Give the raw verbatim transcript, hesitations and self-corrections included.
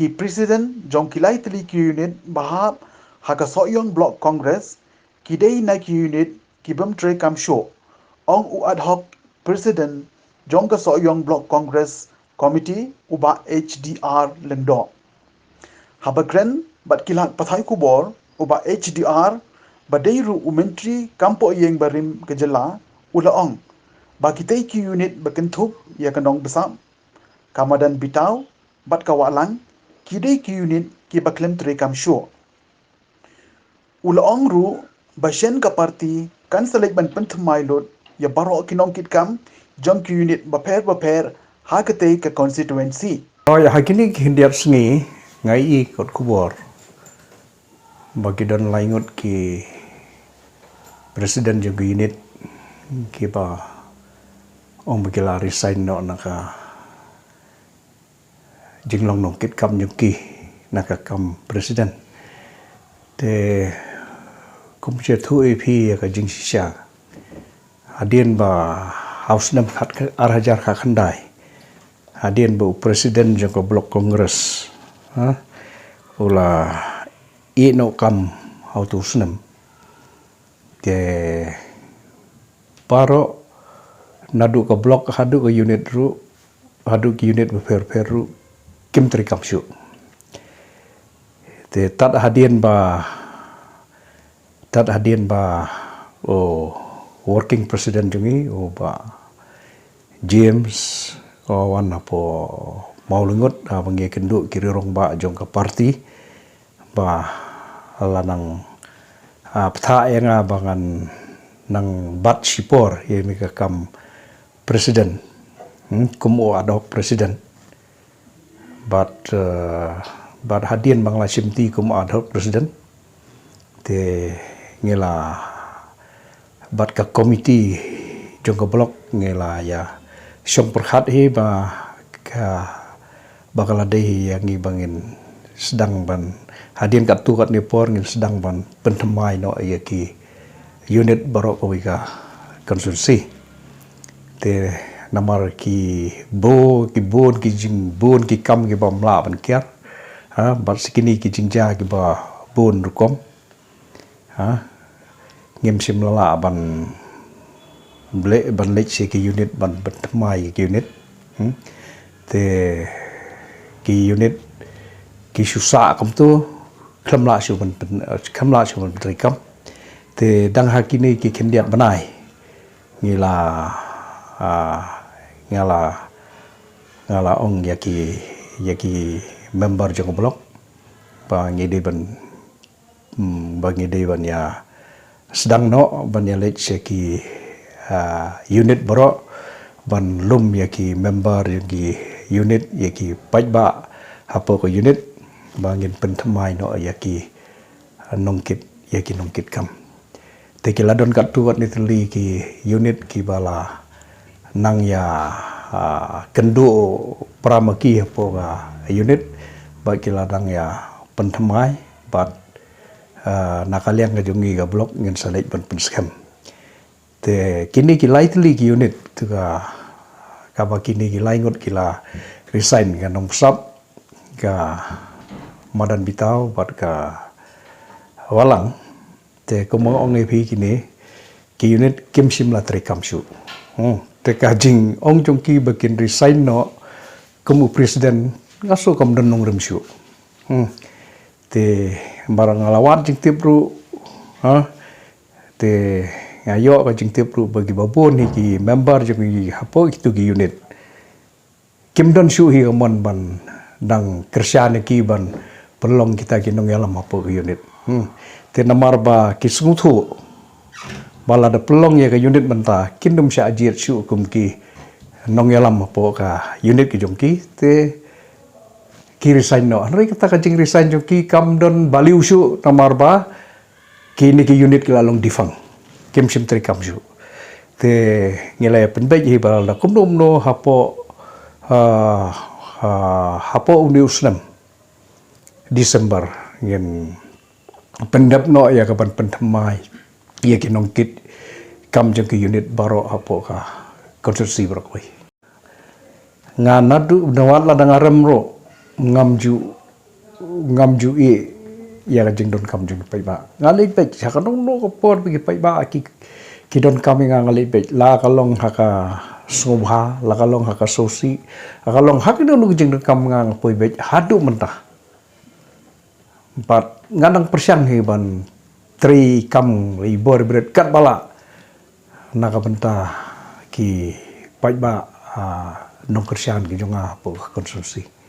Ki president jong ki lai tylli ki unit ba hap ha ka Sohiong Block Congress ki dei na ki unit ki bym trei kam shuh, ong u ad hoc president jong ka Sohiong Block Congress Committee, u Bah H D R Lyngdoh. Haba kren bad ki lad pathai khubor, u Bah H D R, ba dei ruh u Myntri kam poh ïing barim ka jylla, u la ong ba kitei ki unit ba kynthup ïa ka Nongbsap, ka Madan Bitaw bad ka Wahlang ki dei ki unit kiba khlem trei kam shuh. U la ong ruh ba shen ka party kan sa leit ban pynthymmai lut ïa baroh ki nongkitkam jong ki unit bapher bapher ha katei ka constituency. Oi, ha kine ki khyndiat sngi nga ïohi kot khubor ba ki don lai ngut ki president jong ki unit kiba ong ba ki la resign noh na ka jinglong nongkitkam jong ki na ka kam president. Te kum sha thuh ïa phi ïa ka jingshisha, hadien ba ha u snem khat ar hajar khatkhyndai, hadien ba u president jong ka Block Congress, ha, u la ïeh noh kam ha utu u snem. Te baroh naduh ka block haduh ka unit ruh, haduh ki unit bapher bapher ruh kim trei kam shuh. Te tad hadien ba, tad hadien ba u working president jong ngi, u Bah James, u wan hapoh Mawlyngot, haba ngi ïakynduh ki rangbah jong ka party, ba la nang, ah, pynthah ïa nga ba ngan nang bat shipor ïa kane ka kam president. Hmm, kum u ad hoc president. Bad, eh, bad hadien ba nga la shimti kum u ad hoc president, te ngi la bad ka komiti jong ka block ngi la ïa shong pyrkhat hi ba ka, ba ka la dei hi ïa ngi ba ngin sdang ban, hadien katto katne por ngin sdang ban pynthymmai noh ïa ki unit baroh kawei ka constituency. Te namar ki bun, ki bun ki jingbun ki kam kiba ym lah ban kiar, ha, bad sa kine ki jingjia kiba bun rukom, ha, ngim shym la lah ban leit, ban leit sha ki unit ban pynthymmai ki unit. Hmm. Te ki unit ki shu sah kumto, khlem lah shuh ban pyn-, khlem lah shuh ban pyntreikam. Te dang ha kine ki khyndiat bnai ngi la, ah, nga la, nga la ong ïa ki, ïa ki member jong ka block ba ngi dei ban, hmm, ba ngi dei ban ïa sdang noh ban ïa leit sha ki, ah, unit baroh, ban lum ïa ki member ïa ki unit, ïa ki paidbah hapoh ka unit, ba ngin pynthymmai noh ïa ki nongkit, ïa ki nongkitkam. Te ki la don katto katne tylli ki unit kiba la nang ïa, ah, kynduh para ma ki hapoh ka unit, bad ki la nang ïa pynthymmai, bad, ah, na ka liang ka jong ngi ka block ngin sa leit ban pynskhem. Te kine ki lai tylli ki unit, te ka, kaba kine ki lai ngut ki la resign, ka Nongbsap, ka Madan Bitaw bad ka Wahlang. Te kumba nga ong ïa phi, kine ki unit kim shym la treikam shuh. Hmm. Te ka jingong jong ki ba kin resign noh kum u president, nga sngew kam don nongrim shuh. Hmm. Te namar nga la wad jingtip ruh, ha, te nga ïoh ka jingtip ruh ba kiba bun hi ki member jong ngi hapoh kito ki unit kim don shuh hi ka mon ban dang kyrshan ïa ki ban pynlong kita ki nongïalam hapoh ka unit. Hmm. Te namar ba ki sngewthuh ba lada pynlong ïa ka unit mynta kin ym shah jied shuh kum ki nongïalam hapoh ka unit ka jong ki, te ki resign noh. Hynrei kata ka jingresign jong ki kam don value shuh namar ba kine ki unit ki la long defunct, kim shym treikam shuh. Te ngi la ïa pynbeit hi ba lada kumno kumno hapoh, ah, ah, hapoh une u snem December ngin pyndep noh ïa ka ban pynthymmai ïa ki nongkitkam jong ki unit baroh hapoh ka constituency baroh kawei. Nga naduh na wat lada nga rem ruh ngam ju Ngam ju ïeh ïa ka jingdonkam jong ki paidbah. Nga leit beit ha ka nongno ka por ba ki paidbah ki, ki donkam ïa nga, nga leit beit, la ka long ha ka sngewbha, la ka long ha ka sngewsih, la ka long ha ka nongno ka jingdonkam, nga nga poi beit haduh mynta. Bad nga dang pyrshang hi ban trei kam i bor bret katba lah na ka bynta ki paidbah, ah, nongkyrshan ki jong nga hapoh ka constituency.